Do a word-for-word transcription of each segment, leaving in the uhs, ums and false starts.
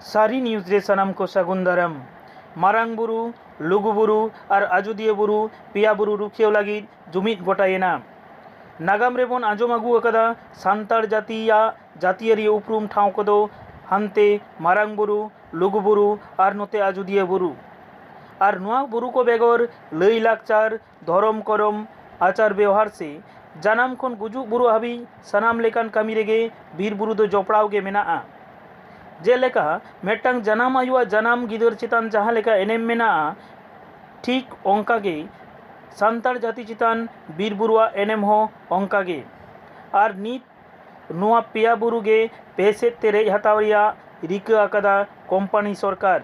ᱥᱟᱹᱨᱤ ᱱᱤᱭᱩᱡᱽ ᱨᱮ ᱥᱟᱱᱟᱢ ᱠᱚ ᱥᱟᱹᱜᱩᱱ ᱫᱟᱨᱟᱢ᱾ ᱢᱟᱨᱟᱝ ᱵᱩᱨᱩ, ᱞᱩᱜᱩ ᱵᱩᱨᱩ ᱟᱨ ᱟᱡᱳᱫᱤᱭᱟᱹ ᱵᱩᱨᱩ ᱯᱮᱭᱟ ᱵᱩᱨᱩ ᱨᱩᱠᱷᱤᱭᱟᱹᱣ ᱞᱟᱹᱜᱤᱫ ᱡᱩᱢᱤᱫ ᱜᱚᱴᱟᱭᱮᱱᱟ᱾ ᱱᱟᱜᱟᱢ ᱨᱮᱵᱚᱱ ᱟᱸᱡᱚᱢ ᱟᱹᱜᱩ ᱟᱠᱟᱫᱟ, ᱥᱟᱱᱛᱟᱲ ᱡᱟᱹᱛᱤᱭᱟᱜ ᱡᱟᱹᱛᱤᱭᱟᱹᱨᱤ ᱩᱯᱨᱩᱢ ᱴᱷᱟᱶ ᱠᱚᱫᱚ ᱦᱟᱱᱛᱮ ᱢᱟᱨᱟᱝ ᱵᱩᱨᱩ, ᱞᱩᱜᱩ ᱵᱩᱨᱩ ᱟᱨ ᱱᱚᱛᱮ ᱟᱡᱳᱫᱤᱭᱟᱹ ᱵᱩᱨᱩ᱾ ᱟᱨ ᱱᱚᱣᱟ ᱵᱩᱨᱩ ᱠᱚ ᱵᱮᱜᱚᱨ ᱞᱟᱹᱭ ᱞᱟᱠᱪᱟᱨ, ᱫᱷᱚᱨᱚᱢ ᱠᱚᱨᱚᱢ, ᱟᱪᱟᱨ ᱵᱮᱣᱦᱟᱨ ᱥᱮ ᱡᱟᱱᱟᱢ ᱠᱷᱚᱱ ᱜᱩᱡᱩᱜ ᱵᱩᱨᱩ ᱦᱟᱹᱵᱤᱡ ᱥᱟᱱᱟᱢ ᱞᱮᱠᱟᱱ ᱠᱟᱹᱢᱤ ᱨᱮᱜᱮ ᱵᱤᱨ ᱵᱩᱨᱩ ᱫᱚ ᱡᱚᱯᱲᱟᱣ ᱜᱮ ᱢᱮᱱᱟᱜᱼᱟ᱾ ᱡᱮᱞᱮᱠᱟ ᱢᱤᱫᱴᱟᱝ ᱡᱟᱱᱟᱢ ᱟᱭᱳᱣᱟᱜ ᱡᱟᱱᱟᱢ ᱜᱤᱫᱟᱹᱨ ᱪᱮᱛᱟᱱ ᱡᱟᱦᱟᱸ ᱞᱮᱠᱟ ᱮᱱᱮᱢ ᱢᱮᱱᱟᱜᱼᱟ, ᱴᱷᱤᱠ ᱚᱱᱠᱟ ᱜᱮ ᱥᱟᱱᱛᱟᱲ ᱡᱟᱹᱛᱤ ᱪᱮᱛᱟᱱ ᱵᱤᱨ ᱵᱩᱨᱩᱣᱟᱜ ᱮᱱᱮᱢ ᱦᱚᱸ ᱚᱱᱠᱟ ᱜᱮ᱾ ᱟᱨ ᱱᱤᱛ ᱱᱚᱣᱟ ᱯᱮᱭᱟ ᱵᱩᱨᱩ ᱜᱮ ᱯᱮ ᱥᱮᱫ ᱛᱮ ᱨᱮᱡ ᱦᱟᱛᱟᱣ ᱨᱮᱭᱟᱜ ᱨᱤᱠᱟᱹ ᱟᱠᱟᱫᱟ ᱠᱳᱢᱯᱟᱱᱤ ᱥᱚᱨᱠᱟᱨ᱾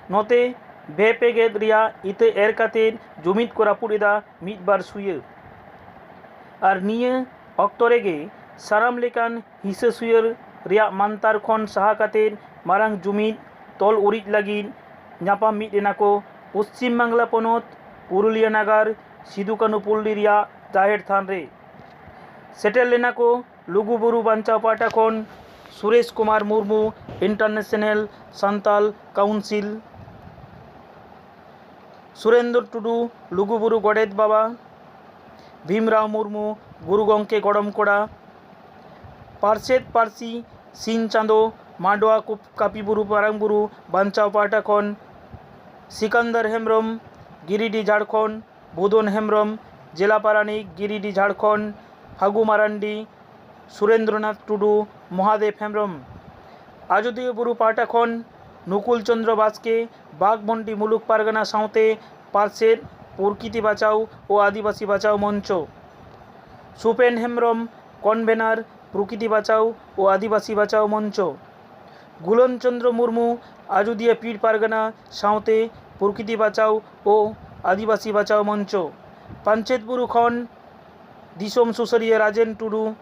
ᱱᱚᱛᱮ ᱵᱮᱯᱮᱜᱮᱫ ᱨᱮᱭᱟᱜ ᱤᱛᱟᱹ ᱮᱨ ᱠᱟᱛᱮ ᱡᱩᱢᱤᱫ ᱠᱚ ᱨᱟᱹᱯᱩᱫ ᱮᱫᱟ ᱢᱤᱫ ᱵᱟᱨ ᱥᱩᱭᱟᱹ᱾ ᱟᱨ ᱱᱤᱭᱟᱹ ᱚᱠᱛᱚ ᱨᱮᱜᱮ ᱥᱟᱱᱟᱢ ᱞᱮᱠᱟᱱ ᱦᱤᱸᱥᱟᱹ ᱥᱩᱭᱟᱹ ᱨᱮᱭᱟᱜ ᱢᱟᱱᱛᱟᱨ ᱠᱷᱚᱱ ᱥᱟᱦᱟ ᱠᱟᱛᱮ ᱢᱟᱨᱟᱝ ᱡᱩᱢᱤᱫ ᱛᱚᱞ ᱩᱨᱤᱡ ᱞᱟᱹᱜᱤᱫ ᱧᱟᱯᱟᱢ ᱢᱤᱫ ᱮᱱᱟ ᱠᱚ ᱯᱚᱥᱪᱤᱢ ᱵᱟᱝᱞᱟ ᱯᱚᱱᱚᱛ ᱯᱩᱨᱩᱞᱤᱭᱟᱹ ᱱᱟᱜᱟᱨ ᱥᱤᱫᱩ ᱠᱟᱹᱱᱩ ᱯᱚᱞᱞᱤ ᱨᱮᱭᱟᱜ ᱡᱟᱦᱮᱨ ᱛᱷᱟᱱ ᱨᱮ᱾ ᱥᱮᱴᱮᱨ ᱞᱮᱱᱟ ᱠᱚ ᱞᱩᱜᱩ ᱵᱩᱨᱩ ᱵᱟᱧᱪᱟᱣ ᱯᱟᱦᱴᱟ ᱠᱷᱚᱱ ᱥᱩᱨᱮᱥ ᱠᱩᱢᱟᱨ ᱢᱩᱨᱢᱩ, ᱤᱱᱴᱟᱨᱱᱮᱥᱱᱟᱞ ᱥᱟᱱᱛᱟᱞ ᱠᱟᱣᱩᱱᱥᱤᱞ, ᱥᱩᱨᱮᱱᱫᱨᱚ ᱴᱩᱰᱩ, ᱞᱩᱜᱩ ᱵᱩᱨᱩ ᱜᱚᱰᱮᱛ ᱵᱟᱵᱟ, ᱵᱷᱤᱢᱨᱟᱣ ᱢᱩᱨᱢᱩ, ᱜᱩᱨᱩ ᱜᱚᱢᱠᱮ ᱜᱚᱲᱚᱢ ᱠᱚᱲᱟ, ᱯᱟᱨᱥᱮᱛ ᱯᱟᱹᱨᱥᱤ ᱥᱤᱧ ᱪᱟᱸᱫᱚ, ᱢᱟᱰᱣᱟ ᱠᱩᱯ-, ᱠᱟᱹᱯᱤ ᱵᱩᱨᱩ ᱢᱟᱨᱟᱝ ᱵᱩᱨᱩ ᱵᱟᱧᱪᱟᱣ ᱯᱟᱦᱴᱟ ᱠᱷᱚᱱ ᱥᱤᱠᱟᱱᱫᱟᱨ ᱦᱮᱢᱵᱨᱚᱢ, ᱜᱤᱨᱤᱰᱤ ᱡᱷᱟᱲᱠᱷᱚᱸᱰ, ᱵᱩᱫᱚᱱ ᱦᱮᱢᱵᱨᱚᱢ, ᱡᱮᱞᱟ ᱯᱟᱨᱟᱱᱤᱠ, ᱜᱤᱨᱤᱰᱤ ᱡᱷᱟᱲᱠᱷᱚᱸᱰ, ᱯᱷᱟᱹᱜᱩ ᱢᱟᱨᱟᱱᱰᱤ, ᱥᱩᱨᱮᱱᱫᱨᱚᱱᱟᱛᱷ ᱴᱩᱰᱩ, ᱢᱚᱦᱟᱫᱮᱵ ᱦᱮᱢᱵᱨᱚᱢ᱾ ᱟᱡᱳᱫᱤᱭᱟᱹ ᱵᱩᱨᱩ ᱯᱟᱦᱴᱟ ᱠᱷᱚᱱ ᱱᱩᱠᱩᱞ ᱪᱚᱸᱫᱽᱨᱚ ᱵᱟᱥᱠᱮ, ᱵᱟᱜᱽᱢᱩᱱᱰᱤ ᱢᱩᱞᱩᱠ ᱯᱟᱨᱜᱟᱱᱟ ᱥᱟᱶᱛᱮ ᱯᱟᱨᱥᱮᱛ ᱯᱨᱚᱠᱤᱛᱤ ᱵᱟᱪᱟᱣ ᱳ ᱟᱹᱫᱤᱵᱟᱹᱥᱤ ᱵᱟᱪᱟᱣ ᱢᱚᱧᱪᱚ, ᱥᱩᱯᱮᱱ ᱦᱮᱢᱵᱨᱚᱢ, ᱠᱚᱱᱵᱷᱮᱱᱟᱨ ᱯᱨᱚᱠᱤᱛᱤ ᱵᱟᱪᱟᱣ ᱳ ᱟᱹᱫᱤᱵᱟᱹᱥᱤ ᱵᱟᱪᱟᱣ ᱢᱚᱧᱪᱚ, ᱜᱩᱞᱚᱱ ᱪᱚᱸᱫᱽᱨᱚ ᱢᱩᱨᱢᱩ, ᱟᱡᱳᱫᱤᱭᱟᱹ ᱯᱤᱲ ᱯᱟᱨᱜᱟᱱᱟ ᱥᱟᱶᱛᱮ ᱯᱨᱚᱠᱤᱛᱤ ᱵᱟᱪᱟᱣ ᱳ ᱟᱹᱫᱤᱵᱟᱹᱥᱤ ᱵᱟᱪᱟᱣ ᱢᱚᱧᱪᱚ, ᱯᱟᱧᱪᱮᱛ ᱵᱩᱨᱩ ᱠᱷᱚᱱ ᱫᱤᱥᱚᱢ ᱥᱩᱥᱟᱹᱨᱤᱭᱟᱹ ᱨᱟᱡᱮᱱ ᱴᱩᱰᱩ,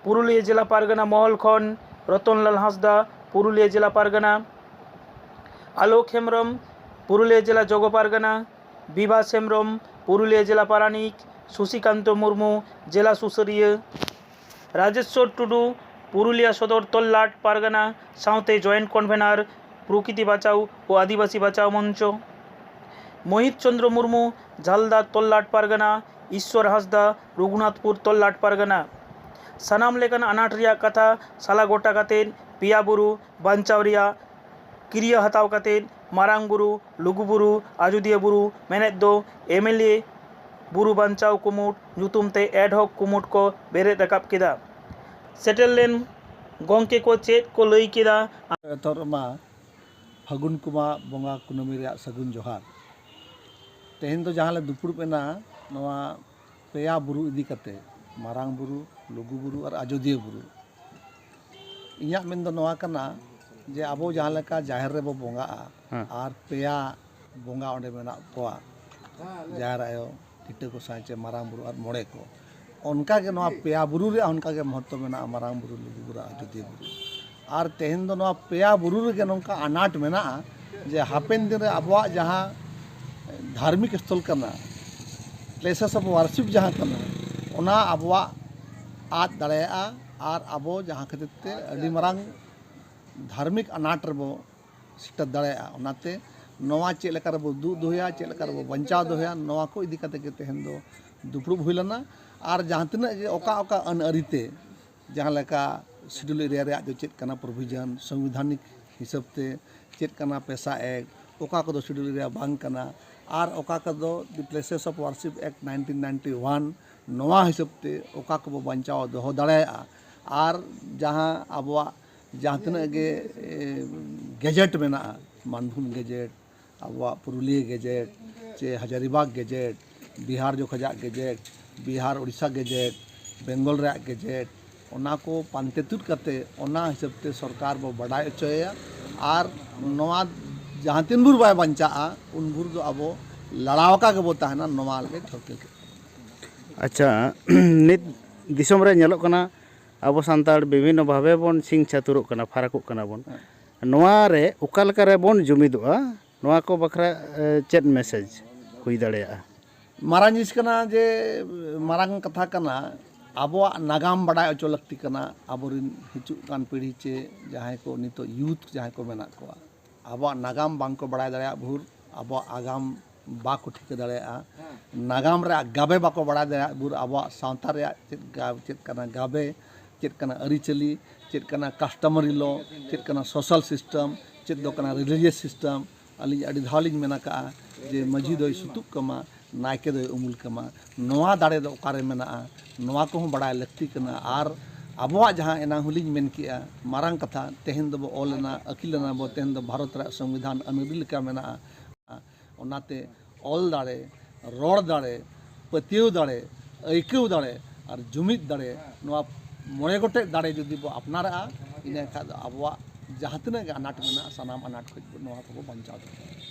ᱯᱩᱨᱩᱞᱤᱭᱟᱹ ᱡᱮᱞᱟ ᱯᱟᱨᱜᱟᱱᱟ ᱢᱚᱦᱚᱞ ᱠᱷᱚᱱ ᱨᱚᱛᱚᱱᱞᱟᱞ ᱦᱟᱸᱥᱫᱟ, ᱯᱩᱨᱩᱞᱤᱭᱟᱹ ᱡᱮᱞᱟ ᱯᱟᱨᱜᱟᱱᱟ, ᱟᱞᱳᱠ ᱦᱮᱢᱵᱨᱚᱢ, ᱯᱩᱨᱩᱞᱤᱭᱟᱹ ᱡᱮᱞᱟ ᱡᱚᱜᱚ ᱯᱟᱨᱜᱟᱱᱟ, ᱵᱤᱵᱷᱟᱥ ᱦᱮᱢᱵᱨᱚᱢ, ᱯᱩᱨᱩᱞᱤᱭᱟᱹ ᱡᱮᱞᱟ ᱯᱟᱨᱟᱱᱤᱠ, ᱥᱩᱥᱤᱠᱟᱱᱛᱚ ᱢᱩᱨᱢᱩ, ᱡᱮᱞᱟ ᱥᱩᱥᱟᱹᱨᱤᱭᱟᱹ, ᱨᱟᱡᱮᱥᱣᱚᱨ ᱴᱩᱰᱩ, ᱯᱩᱨᱩᱞᱤᱭᱟᱹ ᱥᱚᱫᱚᱨ ᱛᱚᱞᱞᱟᱴ ᱯᱟᱨᱜᱟᱱᱟ ᱥᱟᱶᱛᱮ ᱡᱚᱭᱮᱱᱴ ᱠᱚᱱᱵᱷᱮᱱᱟᱨ ᱯᱨᱚᱠᱨᱤᱛᱤ ᱵᱟᱪᱟᱣ ᱳ ᱟᱹᱫᱤᱵᱟᱹᱥᱤ ᱵᱟᱪᱟᱣ ᱢᱚᱧᱪᱚ, ᱢᱳᱦᱤᱛ ᱪᱚᱸᱫᱽᱨᱚ ᱢᱩᱨᱢᱩ ᱡᱷᱟᱞᱫᱟ ᱛᱚᱞᱞᱟᱴ ᱯᱟᱨᱜᱟᱱᱟ, ᱤᱥᱥᱚᱨ ᱦᱟᱸᱥᱫᱟ ᱨᱚᱜᱷᱩᱱᱟᱛᱷᱯᱩᱨ ᱛᱚᱞᱞᱟᱴ ᱯᱟᱨᱜᱟᱱᱟ᱾ ᱥᱟᱱᱟᱢ ᱞᱮᱠᱟᱱ ᱟᱱᱟᱴ ᱨᱮᱭᱟᱜ ᱠᱟᱛᱷᱟ ᱥᱟᱞᱟ ᱜᱚᱴᱟ ᱠᱟᱛᱮ ᱯᱮᱭᱟ ᱵᱩᱨᱩ ᱵᱟᱧᱪᱟᱣ ᱨᱮᱭᱟᱜ ᱠᱤᱨᱭᱟᱹ ᱦᱟᱛᱟᱣ ᱠᱟᱛᱮ ᱢᱟᱨᱟᱝ ᱵᱩᱨᱩ, ᱞᱩᱜᱩ ᱵᱩᱨᱩ, ᱟᱡᱳᱫᱤᱭᱟᱹ ᱵᱩᱨᱩ ᱢᱮᱱᱮᱫ ᱫᱚ ᱮᱢ ᱮᱞ ᱮ ᱵᱩᱨᱩ ᱵᱟᱧᱪᱟᱣ ᱠᱩᱢᱩᱴ ᱧᱩᱛᱩᱢ ᱛᱮ ᱮᱰᱦᱚᱠ ᱠᱩᱢᱩᱴ ᱠᱚ ᱵᱮᱨᱮᱫ ᱨᱟᱠᱟᱵ ᱠᱮᱫᱟ᱾ ᱥᱮᱴᱮᱨ ᱞᱮᱱ ᱜᱚᱢᱠᱮ ᱠᱚ ᱪᱮᱫ ᱠᱚ ᱞᱟᱹᱭ ᱠᱮᱫᱟ? ᱮᱛᱚᱦᱚᱵ ᱢᱟ ᱯᱷᱟᱹᱜᱩᱱ ᱠᱚᱢᱟ ᱵᱚᱸᱜᱟ ᱠᱩᱱᱟᱹᱢᱤ ᱨᱮᱭᱟᱜ ᱥᱟᱹᱜᱩᱱ ᱡᱚᱦᱟᱨ᱾ ᱛᱮᱦᱮᱧ ᱫᱚ ᱡᱟᱦᱟᱸ ᱞᱮ ᱫᱩᱯᱲᱩᱵ ᱮᱱᱟ, ᱱᱚᱣᱟ ᱯᱮᱭᱟ ᱵᱩᱨᱩ ᱤᱫᱤ ᱠᱟᱛᱮ, ᱢᱟᱨᱟᱝ ᱵᱩᱨᱩ, ᱞᱩᱜᱩ ᱵᱩᱨᱩ ᱟᱨ ᱟᱡᱳᱫᱤᱭᱟᱹ ᱵᱩᱨᱩ᱾ ᱤᱧᱟᱹᱜ ᱢᱮᱱ ᱫᱚ ᱱᱚᱣᱟ ᱠᱟᱱᱟ ᱡᱮ ᱟᱵᱚ ᱡᱟᱦᱟᱸ ᱞᱮᱠᱟ ᱡᱟᱦᱮᱨ ᱨᱮᱵᱚ ᱵᱚᱸᱜᱟᱜᱼᱟ, ᱦᱮᱸ᱾ ᱟᱨ ᱯᱮᱭᱟ ᱵᱚᱸᱜᱟ ᱚᱸᱰᱮ ᱢᱮᱱᱟᱜ ᱠᱚᱣᱟ, ᱡᱟᱦᱮᱨ ᱟᱭᱳ, ᱞᱤᱴᱟᱹ ᱜᱚᱸᱥᱟᱭ ᱪᱮ ᱢᱟᱨᱟᱝ ᱵᱩᱨᱩ ᱟᱨ ᱢᱚᱬᱮ ᱠᱚ, ᱚᱱᱠᱟ ᱜᱮ ᱱᱚᱣᱟ ᱯᱮᱭᱟ ᱵᱩᱨᱩ ᱨᱮᱭᱟᱜ ᱚᱱᱠᱟ ᱜᱮ ᱢᱚᱦᱚᱛᱛᱚ ᱢᱮᱱᱟᱜᱼᱟ, ᱢᱟᱨᱟᱝ ᱵᱩᱨᱩ, ᱞᱩᱜᱩ ᱵᱩᱨᱩ ᱟᱨ ᱟᱡᱳᱫᱤᱭᱟᱹ ᱵᱩᱨᱩ᱾ ᱟᱨ ᱛᱮᱦᱮᱧ ᱫᱚ ᱱᱚᱣᱟ ᱯᱮᱭᱟ ᱵᱩᱨᱩ ᱨᱮᱜᱮ ᱱᱚᱝᱠᱟ ᱟᱱᱟᱴ ᱢᱮᱱᱟᱜᱼᱟ ᱡᱮ ᱦᱟᱯᱮᱱ ᱫᱤᱱ ᱨᱮ ᱟᱵᱚᱣᱟᱜ ᱡᱟᱦᱟᱸ ᱫᱷᱟᱨᱢᱤᱠ ᱥᱛᱷᱚᱞ ᱠᱟᱱᱟ, places of worship ᱡᱟᱦᱟᱸ ᱠᱟᱱᱟ, ᱚᱱᱟ ᱟᱵᱚᱣᱟᱜ ᱟᱫ ᱫᱟᱲᱮᱭᱟᱜᱼᱟ᱾ ᱟᱨ ᱟᱵᱚ ᱡᱟᱦᱟᱸ ᱠᱷᱟᱹᱛᱤᱨ ᱛᱮ ᱟᱹᱰᱤ ᱢᱟᱨᱟᱝ ᱫᱷᱟᱨᱢᱤᱠ ᱟᱱᱟᱴ ᱨᱮᱵᱚ ᱥᱮᱴᱮᱨ ᱫᱟᱲᱮᱭᱟᱜᱼᱟ᱾ ᱚᱱᱟᱛᱮ ᱱᱚᱣᱟ ᱪᱮᱫ ᱞᱮᱠᱟ ᱨᱮᱵᱚ ᱫᱩᱜ ᱫᱚᱦᱚᱭᱟ, ᱪᱮᱫ ᱞᱮᱠᱟ ᱨᱮᱵᱚ ᱵᱟᱧᱪᱟᱣ ᱫᱚᱦᱚᱭᱟ, ᱱᱚᱣᱟ ᱠᱚ ᱤᱫᱤ ᱠᱟᱛᱮ ᱜᱮ ᱛᱮᱦᱮᱧ ᱫᱚ ᱫᱩᱯᱲᱩᱵ ᱦᱩᱭ ᱞᱮᱱᱟ᱾ ᱟᱨ ᱡᱟᱦᱟᱸ ᱛᱤᱱᱟᱹᱜ ᱜᱮ ᱚᱠᱟ ᱚᱠᱟ ᱟᱹᱱ ᱟᱹᱨᱤ ᱛᱮ, ᱡᱟᱦᱟᱸ ᱞᱮᱠᱟ Schedule Area ᱨᱮᱭᱟᱜ ᱫᱚ ᱪᱮᱫ ᱠᱟᱱᱟ provision, ᱥᱚᱝᱵᱤᱫᱷᱟᱱᱤᱠ ᱦᱤᱥᱟᱹᱵ ᱛᱮ ᱪᱮᱫ ᱠᱟᱱᱟ PESA Act, ᱚᱠᱟ ᱠᱚᱫᱚ Schedule Area ᱵᱟᱝ ᱠᱟᱱᱟ, ᱟᱨ ᱚᱠᱟ ᱠᱚᱫᱚ the Places of Worship Act nineteen ninety one, ᱱᱚᱣᱟ ᱦᱤᱥᱟᱹᱵ ᱛᱮ ᱚᱠᱟ ᱠᱚᱵᱚ ᱵᱟᱧᱪᱟᱣ ᱫᱚᱦᱚ ᱫᱟᱲᱮᱭᱟᱜᱼᱟ᱾ ᱟᱨ ᱡᱟᱦᱟᱸ ᱟᱵᱚᱣᱟᱜ ᱡᱟᱦᱟᱸ ᱛᱤᱱᱟᱹᱜ ᱜᱮ, ᱮ, ᱜᱮᱡᱮᱴ ᱢᱮᱱᱟᱜᱼᱟ, ᱢᱟᱱᱵᱷᱩᱢ ᱜᱮᱡᱮᱴ, ᱟᱵᱚᱣᱟᱜ ᱯᱩᱨᱩᱞᱤᱭᱟᱹ ᱜᱮᱡᱮᱴ, ᱪᱮ ᱦᱟᱡᱟᱨᱤᱵᱟᱜᱽ ᱜᱮᱡᱮᱴ, ᱵᱤᱦᱟᱨ ᱡᱚᱠᱷᱚᱡᱟᱜ ᱜᱮᱡᱮᱴ, ᱵᱤᱦᱟᱨ ᱳᱰᱤᱥᱟ ᱜᱮᱡᱮᱴ, ᱵᱮᱝᱜᱚᱞ ᱨᱮᱭᱟᱜ ᱜᱮᱡᱮᱴ, ᱚᱱᱟ ᱠᱚ ᱯᱟᱱᱛᱮ ᱛᱩᱫ ᱠᱟᱛᱮ ᱚᱱᱟ ᱦᱤᱥᱟᱹᱵ ᱛᱮ ᱥᱚᱨᱠᱟᱨ ᱵᱚ ᱵᱟᱰᱟᱭ ᱦᱚᱪᱚᱭᱮᱭᱟ᱾ ᱟᱨ ᱱᱚᱣᱟ ᱡᱟᱦᱟᱸ ᱛᱤᱱ ᱵᱷᱳᱨ ᱵᱟᱭ ᱵᱟᱧᱪᱟᱜᱼᱟ, ᱩᱱ ᱵᱷᱳᱨ ᱫᱚ ᱟᱵᱚ ᱞᱟᱲᱟᱣ ᱟᱠᱟ ᱜᱮᱵᱚ ᱛᱟᱦᱮᱱᱟ, ᱱᱚᱣᱟ ᱞᱮ ᱴᱷᱟᱹᱣᱠᱟᱹ ᱠᱮᱫᱟ᱾ ᱟᱪᱪᱷᱟ, ᱱᱤᱛ ᱫᱤᱥᱚᱢ ᱨᱮ ᱧᱮᱞᱚᱜ ᱠᱟᱱᱟ, ᱟᱵᱚ ᱥᱟᱱᱛᱟᱲ ᱵᱤᱵᱷᱤᱱᱱᱚ ᱵᱷᱟᱵᱮ ᱵᱚᱱ ᱥᱤᱧ ᱪᱷᱟᱹᱛᱩᱨᱚᱜ ᱠᱟᱱᱟ, ᱯᱷᱟᱨᱟᱠᱚᱜ ᱠᱟᱱᱟ ᱵᱚᱱ᱾ ᱦᱮᱸ᱾ ᱱᱚᱣᱟ ᱨᱮ ᱚᱠᱟ ᱞᱮᱠᱟ ᱨᱮᱵᱚᱱ ᱡᱩᱢᱤᱫᱚᱜᱼᱟ, ᱱᱚᱣᱟ ᱠᱚ ᱵᱟᱠᱷᱨᱟ, ᱮ, ᱪᱮᱫ ᱢᱮᱥᱮᱡᱽ ᱦᱩᱭ ᱫᱟᱲᱮᱭᱟᱜᱼᱟ? ᱢᱟᱨᱟᱝ ᱡᱤᱱᱤᱥ ᱠᱟᱱᱟ ᱡᱮ, ᱢᱟᱨᱟᱝ ᱠᱟᱛᱷᱟ ᱠᱟᱱᱟ ᱟᱵᱚᱣᱟᱜ ᱱᱟᱜᱟᱢ ᱵᱟᱰᱟᱭ ᱦᱚᱪᱚ ᱞᱟᱹᱠᱛᱤ ᱠᱟᱱᱟ᱾ ᱟᱵᱚᱨᱮᱱ ᱦᱤᱡᱩᱜ ᱠᱟᱱ ᱯᱤᱲᱦᱤ ᱪᱮ ᱡᱟᱦᱟᱸᱭ ᱠᱚ ᱱᱤᱛᱚᱜ ᱭᱩᱛᱷ ᱡᱟᱦᱟᱸᱭ ᱠᱚ ᱢᱮᱱᱟᱜ ᱠᱚᱣᱟ, ᱟᱵᱚᱣᱟᱜ ᱱᱟᱜᱟᱢ ᱵᱟᱝ ᱠᱚ ᱵᱟᱲᱟᱭ ᱫᱟᱲᱮᱭᱟᱜ ᱵᱷᱳᱨ ᱟᱵᱚᱣᱟᱜ ᱟᱜᱟᱢ ᱵᱟᱠᱚ ᱴᱷᱤᱠᱟᱹ ᱫᱟᱲᱮᱭᱟᱜᱼᱟ᱾ ᱱᱟᱜᱟᱢ ᱨᱮᱭᱟᱜ ᱜᱟᱵᱮ ᱵᱟᱠᱚ ᱵᱟᱲᱟᱭ ᱫᱟᱲᱮᱭᱟᱜ ᱵᱷᱳᱨ ᱟᱵᱚᱣᱟᱜ ᱥᱟᱶᱛᱟ ᱨᱮᱭᱟᱜ ᱪᱮᱫ ᱜᱟ- ᱪᱮᱫ ᱠᱟᱱᱟ ᱜᱟᱵᱮ, ᱪᱮᱫ ᱠᱟᱱᱟ ᱟᱹᱨᱤᱪᱟᱹᱞᱤ, ᱪᱮᱫ ᱠᱟᱱᱟ customary law, ᱪᱮᱫ ᱠᱟᱱᱟ social system, ᱪᱮᱫ ᱫᱚ ᱠᱟᱱᱟ religious system᱾ ᱟᱹᱞᱤᱧ ᱟᱹᱰᱤ ᱫᱷᱟᱣ ᱞᱤᱧ ᱢᱮᱱ ᱟᱠᱟᱫᱼᱟ ᱡᱮ ᱢᱟᱹᱡᱷᱤ ᱫᱚᱭ ᱥᱩᱛᱩᱜ ᱠᱟᱢᱟ, ᱱᱟᱭᱠᱮ ᱫᱚᱭ ᱩᱢᱩᱞ ᱠᱟᱢᱟ᱾ ᱱᱚᱣᱟ ᱫᱟᱲᱮ ᱫᱚ ᱚᱠᱟᱨᱮ ᱢᱮᱱᱟᱜᱼᱟ? ᱱᱚᱣᱟ ᱠᱚᱦᱚᱸ ᱵᱟᱲᱟᱭ ᱞᱟᱹᱠᱛᱤ ᱠᱟᱱᱟ᱾ ᱟᱨ ᱟᱵᱚᱣᱟᱜ ᱡᱟᱦᱟᱸ ᱮᱱᱟᱝ ᱦᱚᱸᱞᱤᱧ ᱢᱮᱱ ᱠᱮᱜᱼᱟ, ᱢᱟᱨᱟᱝ ᱠᱟᱛᱷᱟ, ᱛᱮᱦᱮᱧ ᱫᱚᱵᱚ ᱚᱞ ᱮᱱᱟ, ᱟᱹᱠᱤᱞ ᱮᱱᱟ ᱵᱚ, ᱛᱮᱦᱮᱧ ᱫᱚ ᱵᱷᱟᱨᱚᱛ ᱨᱮᱭᱟᱜ ᱥᱚᱝᱵᱤᱫᱷᱟᱱ ᱟᱹᱱ ᱟᱹᱨᱤ ᱞᱮᱠᱟ ᱢᱮᱱᱟᱜᱼᱟ᱾ ᱚᱱᱟᱛᱮ ᱚᱞ ᱫᱟᱲᱮ, ᱨᱚᱲ ᱫᱟᱲᱮ, ᱯᱟᱹᱛᱭᱟᱹᱣ ᱫᱟᱲᱮ, ᱟᱹᱭᱠᱟᱹᱣ ᱫᱟᱲᱮ ᱟᱨ ᱡᱩᱢᱤᱫ ᱫᱟᱲᱮ, ᱱᱚᱣᱟ ᱢᱚᱬᱮ ᱜᱚᱴᱮᱡ ᱫᱟᱲᱮ ᱡᱩᱫᱤ ᱵᱚ ᱟᱯᱱᱟᱨᱟᱜᱼᱟ, ᱤᱱᱟᱹ ᱠᱷᱟᱱ ᱫᱚ ᱟᱵᱚᱣᱟᱜ ᱡᱟᱦᱟᱸ ᱛᱤᱱᱟᱹᱜ ᱜᱮ ᱟᱱᱟᱴ ᱢᱮᱱᱟᱜᱼᱟ, ᱥᱟᱱᱟᱢ ᱟᱱᱟᱴ ᱠᱷᱚᱱ ᱵᱚ ᱱᱚᱣᱟ ᱠᱚᱵᱚ ᱵᱟᱧᱪᱟᱣ ᱫᱟᱲᱮᱭᱟᱜᱼᱟ᱾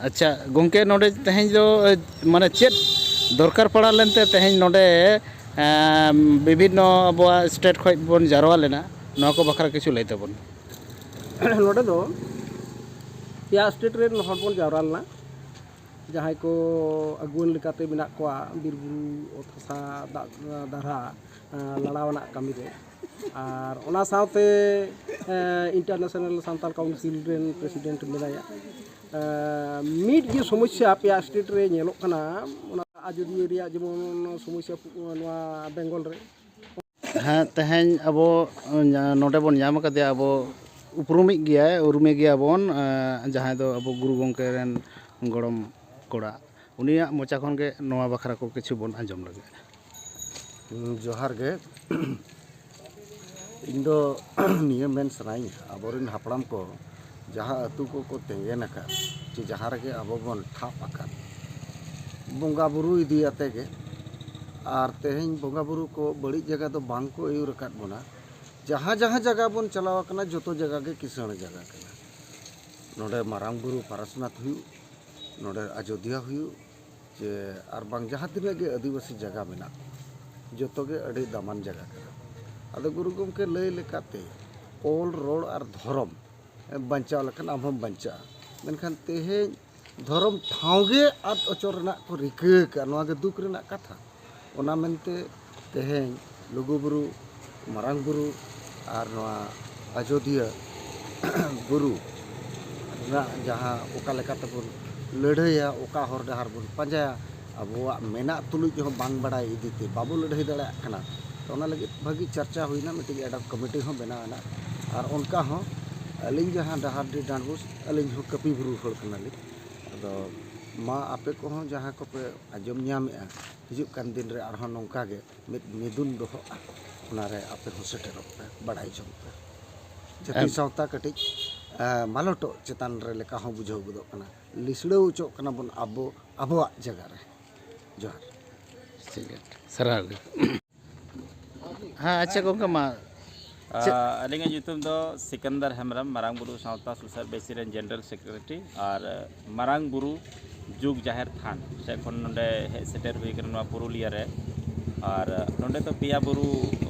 ᱟᱪᱪᱷᱟ ᱜᱚᱢᱠᱮ, ᱱᱚᱰᱮ ᱛᱮᱦᱮᱧ ᱫᱚ ᱮ, ᱢᱟᱱᱮ ᱪᱮᱫ ᱫᱚᱨᱠᱟᱨ ᱯᱟᱲᱟᱣ ᱞᱮᱱᱛᱮ ᱛᱮᱦᱮᱧ ᱱᱚᱰᱮ ᱮᱢ, ᱵᱤᱵᱷᱤᱱᱱᱚ ᱟᱵᱚᱣᱟᱜ ᱥᱴᱮᱴ ᱠᱷᱚᱱ ᱵᱚᱱ ᱡᱟᱨᱣᱟ ᱞᱮᱱᱟ? ᱱᱚᱣᱟ ᱠᱚ ᱵᱟᱠᱷᱨᱟ ᱠᱤᱪᱷᱩ ᱞᱟᱹᱭ ᱛᱟᱵᱚᱱ᱾ ᱱᱚᱰᱮ ᱫᱚ ᱯᱮᱭᱟ ᱥᱴᱮᱴ ᱨᱮᱱ ᱦᱚᱲ ᱵᱚᱱ ᱡᱟᱣᱨᱟ ᱞᱮᱱᱟ, ᱡᱟᱦᱟᱸᱭ ᱠᱚ ᱟᱹᱜᱩᱣᱟᱹᱱ ᱞᱮᱠᱟᱛᱮ ᱢᱮᱱᱟᱜ ᱠᱚᱣᱟ ᱵᱤᱨᱵᱩᱨᱩ, ᱚᱛ ᱦᱟᱥᱟ, ᱫᱟᱜ ᱫᱟᱨᱦᱟ ᱞᱟᱲᱟᱣ ᱟᱱᱟᱜ ᱠᱟᱹᱢᱤ ᱨᱮ᱾ ᱟᱨ ᱚᱱᱟ ᱥᱟᱶᱛᱮ ᱤᱱᱴᱟᱨᱱᱮᱥᱱᱟᱞ ᱥᱟᱱᱛᱟᱲ ᱠᱟᱣᱩᱱᱥᱤᱞ ᱨᱮᱱ ᱯᱨᱮᱥᱤᱰᱮᱱᱴ ᱢᱮᱱᱟᱭᱟ᱾ ᱢᱤᱫ ᱜᱮ ᱥᱚᱢᱚᱥᱥᱟ ᱟᱯᱮᱭᱟᱜ ᱥᱴᱮᱴ ᱨᱮ ᱧᱮᱞᱚᱜ ᱠᱟᱱᱟ, ᱚᱱᱟ ᱟᱡᱳᱫᱤᱭᱟᱹ ᱨᱮᱭᱟᱜ ᱡᱮᱢᱚᱱ ᱥᱚᱢᱚᱥᱥᱟ ᱱᱚᱣᱟ ᱵᱮᱝᱜᱚᱞ ᱨᱮ᱾ ᱦᱮᱸ, ᱛᱮᱦᱮᱧ ᱟᱵᱚ ᱱᱚᱰᱮ ᱵᱚᱱ ᱧᱟᱢ ᱟᱠᱟᱫᱮᱭᱟ, ᱟᱵᱚ ᱩᱯᱨᱩᱢᱤᱡ ᱜᱮᱭᱟᱭ, ᱩᱨᱩᱢᱮ ᱜᱮᱭᱟᱵᱚᱱ, ᱡᱟᱦᱟᱸᱭ ᱫᱚ ᱟᱵᱚ ᱜᱩᱨᱩ ᱜᱚᱢᱠᱮ ᱨᱮᱱ ᱜᱚᱲᱚᱢ ᱠᱚᱲᱟ᱾ ᱩᱱᱤᱭᱟᱜ ᱢᱚᱪᱟ ᱠᱷᱚᱱ ᱜᱮ ᱱᱚᱣᱟ ᱵᱟᱠᱷᱨᱟ ᱠᱚ ᱠᱤᱪᱷᱩ ᱵᱚᱱ ᱟᱸᱡᱚᱢ ᱞᱮᱜᱮ᱾ ᱡᱚᱦᱟᱨ ᱜᱮ᱾ ᱤᱧ ᱫᱚ ᱱᱤᱭᱟᱹ ᱢᱮᱱ ᱥᱟᱱᱟᱧᱟ, ᱟᱵᱚᱨᱮᱱ ᱦᱟᱯᱲᱟᱢ ᱠᱚ ᱡᱟᱦᱟᱸ ᱟᱹᱛᱩ ᱠᱚᱠᱚ ᱛᱮᱸᱜᱮᱱ ᱟᱠᱟᱫ, ᱪᱮ ᱡᱟᱦᱟᱸ ᱨᱮᱜᱮ ᱟᱵᱚ ᱵᱚᱱ ᱴᱷᱟᱵ ᱟᱠᱟᱫ, ᱵᱚᱸᱜᱟ ᱵᱩᱨᱩ ᱤᱫᱤ ᱟᱛᱮ ᱜᱮ, ᱟᱨ ᱛᱮᱦᱮᱧ ᱵᱚᱸᱜᱟ ᱵᱩᱨᱩ ᱠᱚ ᱵᱟᱹᱲᱤᱡ ᱡᱟᱭᱜᱟ ᱫᱚ ᱵᱟᱝ ᱠᱚ ᱟᱹᱭᱩᱨ ᱟᱠᱟᱫ ᱵᱚᱱᱟ᱾ ᱡᱟᱦᱟᱸ ᱡᱟᱦᱟᱸ ᱡᱟᱭᱜᱟ ᱵᱚᱱ ᱪᱟᱞᱟᱣ ᱟᱠᱟᱱᱟ, ᱡᱚᱛᱚ ᱡᱟᱭᱜᱟ ᱜᱮ ᱠᱤᱥᱟᱹᱬ ᱡᱟᱭᱜᱟ ᱠᱟᱱᱟ᱾ ᱱᱚᱰᱮ ᱢᱟᱨᱟᱝ ᱵᱩᱨᱩ ᱯᱟᱨᱟᱥᱱᱟᱛᱷ ᱦᱩᱭᱩᱜ, ᱱᱚᱰᱮ ᱟᱡᱳᱫᱤᱭᱟ ᱦᱩᱭᱩᱜ, ᱪᱮ ᱟᱨ ᱵᱟᱝ ᱡᱟᱦᱟᱸ ᱛᱤᱱᱟᱹᱜ ᱜᱮ ᱟᱹᱫᱤᱵᱟᱹᱥᱤ ᱡᱟᱭᱜᱟ ᱢᱮᱱᱟᱜ, ᱡᱚᱛᱚ ᱜᱮ ᱟᱹᱰᱤ ᱫᱟᱢᱟᱱ ᱡᱟᱭᱜᱟ ᱠᱟᱱᱟ᱾ ᱟᱫᱚ ᱜᱩᱨᱩ ᱜᱚᱢᱠᱮ ᱞᱟᱹᱭ ᱞᱮᱠᱟᱛᱮ, ᱚᱞ, ᱨᱚᱲ ᱟᱨ ᱫᱷᱚᱨᱚᱢ ᱵᱟᱧᱪᱟᱣ ᱞᱮᱠᱷᱟᱱ ᱟᱢ ᱦᱚᱸᱢ ᱵᱟᱧᱪᱟᱜᱼᱟ᱾ ᱢᱮᱱᱠᱷᱟᱱ ᱛᱮᱦᱮᱧ ᱫᱷᱚᱨᱚᱢ ᱴᱷᱟᱶ ᱜᱮ ᱟᱫ ᱚᱪᱚ ᱨᱮᱱᱟᱜ ᱠᱚ ᱨᱤᱠᱟᱹ ᱟᱠᱟᱫᱼᱟ᱾ ᱱᱚᱣᱟ ᱜᱮ ᱫᱩᱠ ᱨᱮᱱᱟᱜ ᱠᱟᱛᱷᱟ᱾ ᱚᱱᱟ ᱢᱮᱱᱛᱮ ᱛᱮᱦᱮᱧ ᱞᱩᱜᱩᱵᱩᱨᱩ, ᱢᱟᱨᱟᱝ ᱵᱩᱨᱩ ᱟᱨ ᱱᱚᱣᱟ ᱟᱡᱳᱫᱤᱭᱟᱹ ᱵᱩᱨᱩ ᱨᱮᱱᱟᱜ ᱡᱟᱦᱟᱸ ᱚᱠᱟ ᱞᱮᱠᱟ ᱛᱮᱵᱚᱱ ᱞᱟᱹᱲᱦᱟᱹᱭᱟ, ᱚᱠᱟ ᱦᱚᱨ ᱰᱟᱦᱟᱨ ᱵᱚᱱ ᱯᱟᱸᱡᱟᱭᱟ, ᱟᱵᱚᱣᱟᱜ ᱢᱮᱱᱟᱜ ᱛᱩᱞᱩᱡ ᱦᱚᱸ ᱵᱟᱝ ᱵᱟᱲᱟᱭ ᱤᱫᱤ ᱛᱮ ᱵᱟᱵᱚ ᱞᱟᱹᱲᱦᱟᱹᱭ ᱫᱟᱲᱮᱭᱟᱜ ᱠᱟᱱᱟ᱾ ᱛᱚ, ᱚᱱᱟ ᱞᱟᱹᱜᱤᱫ ᱵᱷᱟᱹᱜᱤ ᱪᱟᱨᱪᱟ ᱦᱩᱭᱱᱟ, ᱢᱤᱫᱴᱤᱡ ᱮᱰᱦᱚᱠ ᱠᱚᱢᱤᱴᱤ ᱦᱚᱸ ᱵᱮᱱᱟᱣ ᱮᱱᱟ᱾ ᱟᱨ ᱚᱱᱠᱟ ᱦᱚᱸ ᱟᱹᱞᱤᱧ ᱡᱟᱦᱟᱸ ᱰᱟᱦᱟᱨᱰᱤ ᱰᱟᱸᱰᱵᱳᱥ, ᱟᱹᱞᱤᱧ ᱦᱚᱸ ᱠᱟᱹᱯᱤ ᱵᱩᱨᱩ ᱦᱚᱲ ᱠᱟᱱᱟᱞᱤᱧ᱾ ᱟᱫᱚ ᱢᱟ ᱟᱯᱮ ᱠᱚᱦᱚᱸ ᱡᱟᱦᱟᱸ ᱠᱚᱯᱮ ᱟᱸᱡᱚᱢ ᱧᱟᱢᱮᱜᱼᱟ, ᱦᱤᱡᱩᱜ ᱠᱟᱱ ᱫᱤᱱ ᱨᱮ ᱟᱨᱦᱚᱸ ᱱᱚᱝᱠᱟ ᱜᱮ ᱢᱤᱫ ᱢᱤᱫᱩᱱ ᱫᱚᱦᱚᱜᱼᱟ, ᱚᱱᱟᱨᱮ ᱟᱯᱮ ᱦᱚᱸ ᱥᱮᱴᱮᱨᱚᱜ ᱯᱮ, ᱵᱟᱲᱟᱭ ᱡᱚᱝ ᱯᱮ᱾ ᱡᱟᱹᱛᱤ ᱮᱢ- ᱥᱟᱶᱛᱟ ᱠᱟᱹᱴᱤᱡ, ᱮ, ᱢᱟᱞᱚᱴᱚᱜ ᱪᱮᱛᱟᱱ ᱨᱮ ᱞᱮᱠᱟ ᱦᱚᱸ ᱵᱩᱡᱷᱟᱹᱣ ᱜᱚᱫᱚᱜ ᱠᱟᱱᱟ᱾ ᱞᱤᱥᱲᱟᱹᱣ ᱦᱚᱪᱚᱜ ᱠᱟᱱᱟ ᱵᱚᱱ ᱟᱵᱚ, ᱟᱵᱚᱣᱟᱜ ᱡᱟᱭᱜᱟ ᱨᱮ᱾ ᱡᱚᱦᱟᱨ᱾ ᱴᱷᱤᱠ ᱜᱮᱭᱟ, ᱥᱟᱨᱦᱟᱣ ᱜᱮ᱾ ᱦᱮᱸ, ᱟᱪᱪᱷᱟ ᱜᱚᱢᱠᱮ, ᱢᱟ᱾ ᱪᱮᱫ? ᱟᱹᱞᱤᱧᱟᱜ ᱧᱩᱛᱩᱢ ᱫᱚ ᱥᱤᱠᱟᱱᱫᱟᱨ ᱦᱮᱢᱵᱨᱚᱢ, ᱢᱟᱨᱟᱝ ᱵᱩᱨᱩ ᱥᱟᱶᱛᱟ ᱥᱩᱥᱟᱹᱨ ᱵᱮᱥᱤ ᱨᱮᱱ ᱡᱮᱱᱟᱨᱮᱞ ᱥᱮᱠᱨᱮᱴᱟᱨᱤ ᱟᱨ ᱢᱟᱨᱟᱝ ᱵᱩᱨᱩ ᱡᱩᱜᱽ ᱡᱟᱦᱮᱨ ᱛᱷᱟᱱ ᱥᱮᱫ ᱠᱷᱚᱱ ᱱᱚᱰᱮ ᱦᱮᱡ ᱥᱮᱴᱮᱨ ᱦᱩᱭ ᱠᱟᱱᱟ ᱱᱚᱣᱟ ᱯᱩᱨᱩᱞᱤᱭᱟᱹ ᱨᱮ᱾ ᱟᱨ ᱱᱚᱰᱮ ᱫᱚ ᱯᱮᱭᱟ ᱵᱩᱨᱩ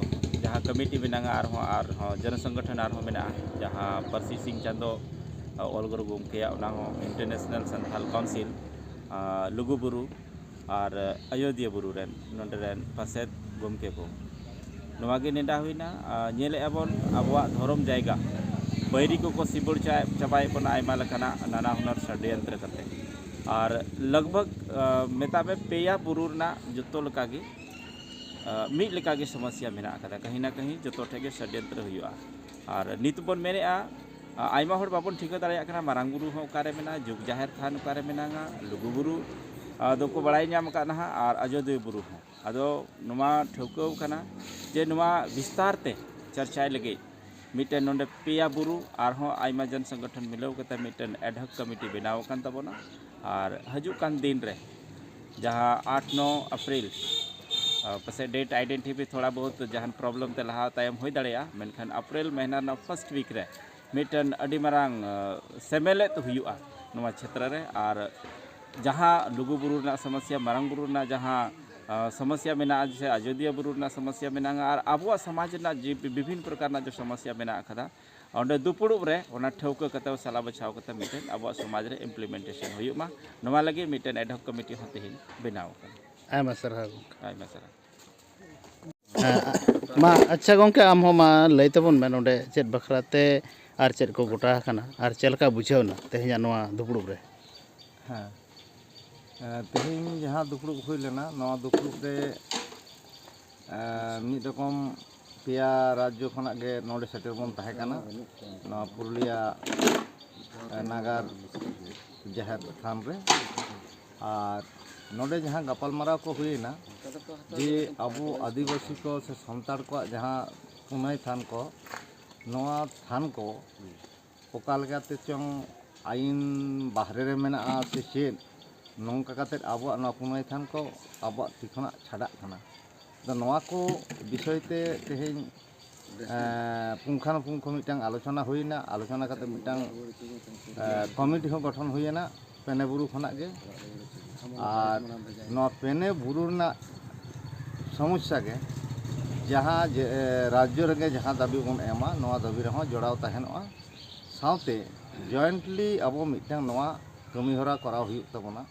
ᱡᱟᱦᱟᱸ ᱠᱚᱢᱤᱴᱤ ᱢᱮᱱᱟᱜᱼᱟ, ᱟᱨᱦᱚᱸ, ᱟᱨᱦᱚᱸ ᱡᱚᱱᱚ ᱥᱚᱝᱜᱚᱴᱷᱚᱱ ᱟᱨᱦᱚᱸ ᱢᱮᱱᱟᱜᱼᱟ, ᱡᱟᱦᱟᱸ ᱯᱟᱹᱨᱥᱤ ᱥᱤᱧ ᱪᱟᱸᱫᱚ ᱚᱞ ᱜᱩᱨᱩ ᱜᱚᱢᱠᱮᱭᱟᱜ, ᱚᱱᱟ ᱦᱚᱸ ᱤᱱᱴᱟᱨᱱᱮᱥᱱᱟᱞ ᱥᱟᱱᱛᱟᱞ ᱠᱟᱣᱩᱱᱥᱤᱞ, ᱟᱨ ᱞᱩᱜᱩᱵᱩᱨᱩ ᱟᱨ ᱟᱡᱳᱫᱤᱭᱟᱹ ᱵᱩᱨᱩ ᱨᱮᱱ ᱱᱚᱰᱮ ᱨᱮᱱ ᱯᱟᱨᱥᱮᱛ ᱜᱚᱢᱠᱮ ᱠᱚ᱾ ᱱᱚᱣᱟ ᱜᱮ ᱱᱮᱰᱟ ᱦᱩᱭᱱᱟ᱾ ᱟᱨ ᱧᱮᱞᱮᱫᱼᱟ ᱵᱚᱱ ᱟᱵᱚᱣᱟᱜ ᱫᱷᱚᱨᱚᱢ ᱡᱟᱭᱜᱟ ᱵᱟᱹᱭᱨᱤ ᱠᱚᱠᱚ ᱥᱤᱵᱟᱹᱲ ᱪᱟ-, ᱪᱟᱵᱟᱭᱮᱫ ᱵᱚᱱᱟ ᱟᱭᱢᱟ ᱞᱮᱠᱟᱱᱟᱜ ᱱᱟᱱᱟ ᱦᱩᱱᱟᱹᱨ ᱥᱟᱰᱮᱭᱚᱱᱛᱨᱚ ᱠᱟᱛᱮ᱾ ᱟᱨ ᱞᱟᱜᱽ ᱵᱷᱟᱜᱽ, ᱟ, ᱢᱮᱛᱟᱜ ᱢᱮ ᱯᱮᱭᱟ ᱵᱩᱨᱩ ᱨᱮᱱᱟᱜ ᱡᱚᱛᱚ ᱞᱮᱠᱟᱜᱮ, ᱟ, ᱢᱤᱫ ᱞᱮᱠᱟᱜᱮ ᱥᱚᱢᱚᱥᱥᱟ ᱢᱮᱱᱟᱜ ᱟᱠᱟᱫᱟ᱾ ᱠᱟᱹᱦᱤ ᱱᱟ ᱠᱟᱹᱦᱤ ᱡᱚᱛᱚ ᱴᱷᱮᱡ ᱜᱮ ᱥᱟᱰᱮᱭᱚᱱᱛᱨᱚ ᱦᱩᱭᱩᱜᱼᱟ᱾ ᱟᱨ ᱱᱤᱛ ᱵᱚᱱ ᱢᱮᱱᱮᱫᱼᱟ, ᱟ, ᱟᱭᱢᱟ ᱦᱚᱲ ᱵᱟᱵᱚᱱ ᱴᱷᱤᱠᱟᱹ ᱫᱟᱲᱮᱭᱟᱜ ᱠᱟᱱᱟ ᱢᱟᱨᱟᱝ ᱵᱩᱨᱩ ᱦᱚᱸ ᱚᱠᱟᱨᱮ ᱢᱮᱱᱟᱜᱼᱟ, ᱡᱩᱜᱽ ᱡᱟᱦᱮᱨ ᱛᱷᱟᱱ ᱚᱠᱟᱨᱮ ᱢᱮᱱᱟᱜᱼᱟ, ᱞᱩᱜᱩᱵᱩᱨᱩ, ᱟ, ᱫᱚᱠᱚ ᱵᱟᱲᱟᱭ ᱧᱟᱢ ᱟᱠᱟᱫ ᱱᱟᱦᱟᱜ, ᱟᱨ ᱟᱡᱳᱫᱤᱭᱟᱹ ᱵᱩᱨᱩ ᱦᱚᱸ᱾ ᱟᱫᱚ ᱱᱚᱣᱟ ᱴᱷᱟᱹᱣᱠᱟᱹ ᱠᱟᱱᱟ ᱡᱮ ᱱᱚᱣᱟ ᱵᱤᱥᱛᱟᱨ ᱛᱮ ᱪᱟᱨᱪᱟᱭ ᱞᱟᱹᱜᱤᱫ ᱢᱤᱫᱴᱮᱱ ᱱᱚᱰᱮ ᱯᱮᱭᱟ ᱵᱩᱨᱩ ᱟᱨᱦᱚᱸ ᱟᱭᱢᱟ ᱡᱚᱱ ᱥᱚᱝᱜᱚᱴᱷᱚᱱ ᱢᱤᱞᱟᱹᱣ ᱠᱟᱛᱮ ᱢᱤᱫᱴᱮᱱ ᱮᱰᱦᱚᱠ ᱠᱚᱢᱤᱴᱤ ᱵᱮᱱᱟᱣ ᱟᱠᱟᱱ ᱛᱟᱵᱚᱱᱟ᱾ ᱟᱨ ᱦᱤᱡᱩᱜ ᱠᱟᱱ ᱫᱤᱱ ᱨᱮ ᱡᱟᱦᱟᱸ ᱟᱴ ᱱᱚ ᱮᱯᱨᱤᱞ, ᱟ, ᱯᱟᱥᱮᱡ ᱰᱮᱴ ᱟᱭᱰᱮᱱᱴᱤᱯᱷᱟᱭ ᱛᱷᱚᱲᱟ ᱵᱚᱦᱩᱛ ᱡᱟᱦᱟᱱ ᱯᱨᱚᱵᱞᱮᱢ ᱛᱮ ᱞᱟᱦᱟ ᱛᱟᱭᱚᱢ ᱦᱩᱭ ᱫᱟᱲᱮᱭᱟᱜᱼᱟ, ᱢᱮᱱᱠᱷᱟᱱ ᱮᱯᱨᱤᱞ ᱢᱟᱹᱦᱱᱟᱹ ᱨᱮᱱᱟᱜ ᱯᱷᱟᱥᱴ ᱣᱤᱠ ᱨᱮ ᱢᱤᱫᱴᱮᱱ ᱟᱹᱰᱤ ᱢᱟᱨᱟᱝ, ᱟ, ᱥᱮᱢᱮᱞᱮᱫ ᱦᱩᱭᱩᱜᱼᱟ ᱱᱚᱣᱟ ᱪᱷᱮᱛᱨᱚ ᱨᱮ᱾ ᱟᱨ ᱡᱟᱦᱟᱸ ᱞᱩᱜᱩ ᱵᱩᱨᱩ ᱨᱮᱱᱟᱜ ᱥᱚᱢᱚᱥᱥᱟ, ᱢᱟᱨᱟᱝ ᱵᱩᱨᱩ ᱨᱮᱱᱟᱜ ᱡᱟᱦᱟᱸ, ᱟ, ᱥᱚᱢᱚᱥᱥᱟ ᱢᱮᱱᱟᱜᱼᱟ, ᱥᱮ ᱟᱡᱳᱫᱤᱭᱟᱹ ᱵᱩᱨᱩ ᱨᱮᱱᱟᱜ ᱥᱚᱢᱚᱥᱥᱟ ᱢᱮᱱᱟᱜᱼᱟ, ᱟᱨ ᱟᱵᱚᱣᱟᱜ ᱥᱚᱢᱟᱡᱽ ᱨᱮᱱᱟᱜ ᱡᱮ ᱵᱤᱵᱷᱤᱱᱱᱚ ᱯᱨᱚᱠᱟᱨ ᱨᱮᱱᱟᱜ ᱡᱮ ᱥᱚᱢᱚᱥᱥᱟ ᱢᱮᱱᱟᱜ ᱟᱠᱟᱫᱟ, ᱚᱸᱰᱮ ᱫᱩᱯᱩᱲᱩᱵ ᱨᱮ ᱚᱱᱟ ᱴᱷᱟᱹᱣᱠᱟᱹ ᱠᱟᱛᱮ, ᱥᱟᱞᱟ ᱵᱟᱪᱷᱟᱣ ᱠᱟᱛᱮ ᱢᱤᱫᱴᱮᱱ ᱟᱵᱚᱣᱟᱜ ᱥᱚᱢᱟᱡᱽ ᱨᱮ ᱤᱢᱯᱞᱤᱢᱮᱱᱴᱮᱥᱚᱱ ᱦᱩᱭᱩᱜ ᱢᱟ, ᱱᱚᱣᱟ ᱞᱟᱹᱜᱤᱫ ᱢᱤᱫᱴᱮᱱ ᱮᱰᱦᱚᱠ ᱠᱚᱢᱤᱴᱤ ᱦᱚᱸ ᱛᱮᱦᱮᱧ ᱵᱮᱱᱟᱣ ᱟᱠᱟᱱᱟ᱾ ᱟᱭᱢᱟ ᱥᱟᱨᱦᱟᱣ ᱜᱚᱢᱠᱮ᱾ ᱟᱭᱢᱟ ᱥᱟᱨᱦᱟᱣ᱾ ᱦᱮᱸ, ᱢᱟ ᱟᱪᱪᱷᱟ ᱜᱚᱢᱠᱮ, ᱟᱢ ᱦᱚᱸ ᱢᱟ ᱞᱟᱹᱭ ᱛᱟᱵᱚᱱ ᱢᱮ ᱱᱚᱰᱮ ᱪᱮᱫ ᱵᱟᱠᱷᱨᱟ ᱛᱮ ᱟᱨ ᱪᱮᱫ ᱠᱚ ᱜᱚᱴᱟ ᱟᱠᱟᱱᱟ ᱟᱨ ᱪᱮᱫ ᱞᱮᱠᱟ ᱵᱩᱡᱷᱟᱹᱣ ᱮᱱᱟ ᱛᱮᱦᱮᱧᱟᱜ ᱱᱚᱣᱟ ᱫᱩᱯᱲᱩᱵ ᱨᱮ? ᱦᱮᱸ, ᱮ, ᱛᱮᱦᱮᱧ ᱡᱟᱦᱟᱸ ᱫᱩᱯᱲᱩᱵ ᱦᱩᱭ ᱞᱮᱱᱟ, ᱱᱚᱣᱟ ᱫᱩᱯᱲᱩᱵ ᱨᱮ, ᱮ, ᱢᱤᱫ ᱨᱚᱠᱚᱢ ᱯᱮᱭᱟ ᱨᱟᱡᱽᱡᱚ ᱠᱷᱚᱱᱟᱜ ᱜᱮ ᱱᱚᱰᱮ ᱥᱮᱴᱮᱨ ᱵᱚᱱ ᱛᱟᱦᱮᱸ ᱠᱟᱱᱟ, ᱱᱚᱣᱟ ᱯᱩᱨᱩᱞᱤᱭᱟ, ᱮ, ᱱᱟᱜᱟᱨ ᱡᱟᱦᱮᱨ ᱛᱷᱟᱱ ᱨᱮ᱾ ᱟᱨ ᱱᱚᱰᱮ ᱡᱟᱦᱟᱸ ᱜᱟᱯᱟᱞᱢᱟᱨᱟᱣ ᱠᱚ ᱦᱩᱭᱮᱱᱟ, ᱡᱮ ᱟᱵᱚ ᱟᱹᱫᱤᱵᱟᱹᱥᱤ ᱠᱚ ᱥᱮ ᱥᱟᱱᱛᱟᱲ ᱠᱚᱣᱟᱜ ᱡᱟᱦᱟᱸ ᱯᱩᱱᱟᱹᱭ ᱛᱷᱟᱱ ᱠᱚ, ᱱᱚᱣᱟ ᱛᱷᱟᱱ ᱠᱚ ᱚᱠᱟ ᱞᱮᱠᱟᱛᱮ ᱪᱚᱝ ᱟᱹᱭᱤᱱ ᱵᱟᱦᱨᱮ ᱨᱮ ᱢᱮᱱᱟᱜᱼᱟ ᱥᱮ ᱪᱮᱫ, ᱱᱚᱝᱠᱟ ᱠᱟᱛᱮᱫ ᱟᱵᱚᱣᱟᱜ ᱱᱚᱣᱟ ᱯᱩᱱᱟᱹᱭ ᱛᱷᱟᱱ ᱠᱚ ᱟᱵᱚᱣᱟᱜ ᱛᱤ ᱠᱷᱚᱱᱟᱜ ᱪᱷᱟᱰᱟᱜ ᱠᱟᱱᱟ᱾ ᱟᱫᱚ ᱱᱚᱣᱟ ᱠᱚ ᱵᱤᱥᱚᱭ ᱛᱮ ᱛᱮᱦᱮᱧ, ᱮᱸ, ᱯᱩᱝᱠᱷᱟᱱᱩᱯᱩᱝᱠᱷᱚ ᱢᱤᱫᱴᱟᱝ ᱟᱞᱳᱪᱚᱱᱟ ᱦᱩᱭᱮᱱᱟ᱾ ᱟᱞᱳᱪᱚᱱᱟ ᱠᱟᱛᱮᱫ ᱢᱤᱫᱴᱟᱝ, ᱮᱸ, ᱠᱚᱢᱤᱴᱤ ᱦᱚᱸ ᱜᱚᱴᱷᱚᱱ ᱦᱩᱭᱮᱱᱟ ᱯᱮᱱᱮ ᱵᱩᱨᱩ ᱠᱷᱚᱱᱟᱜ ᱜᱮ᱾ ᱟᱨ ᱱᱚᱣᱟ ᱯᱮᱱᱮ ᱵᱩᱨᱩ ᱨᱮᱱᱟᱜ ᱥᱚᱢᱚᱥᱥᱟ ᱜᱮ ᱡᱟᱦᱟᱸ ᱡᱮ, ᱮ, ᱨᱟᱡᱽᱡᱚ ᱨᱮᱜᱮ ᱡᱟᱦᱟᱸ ᱫᱟᱹᱵᱤ ᱵᱚᱱ ᱮᱢᱟ, ᱱᱚᱣᱟ ᱫᱟᱹᱵᱤ ᱨᱮᱦᱚᱸ ᱡᱚᱲᱟᱣ ᱛᱟᱦᱮᱱᱚᱜᱼᱟ᱾ ᱥᱟᱶᱛᱮ jointly ᱟᱵᱚ ᱢᱤᱫᱴᱟᱝ ᱱᱚᱣᱟ ᱠᱟᱹᱢᱤᱦᱚᱨᱟ ᱠᱚᱨᱟᱣ ᱦᱩᱭᱩᱜ ᱛᱟᱵᱚᱱᱟ,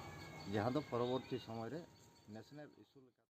ᱡᱟᱦᱟᱸ ᱫᱚ ᱯᱚᱨᱚᱵᱚᱨᱛᱤ ᱥᱚᱢᱚᱭ ᱨᱮ national issue ᱞᱮᱠᱟ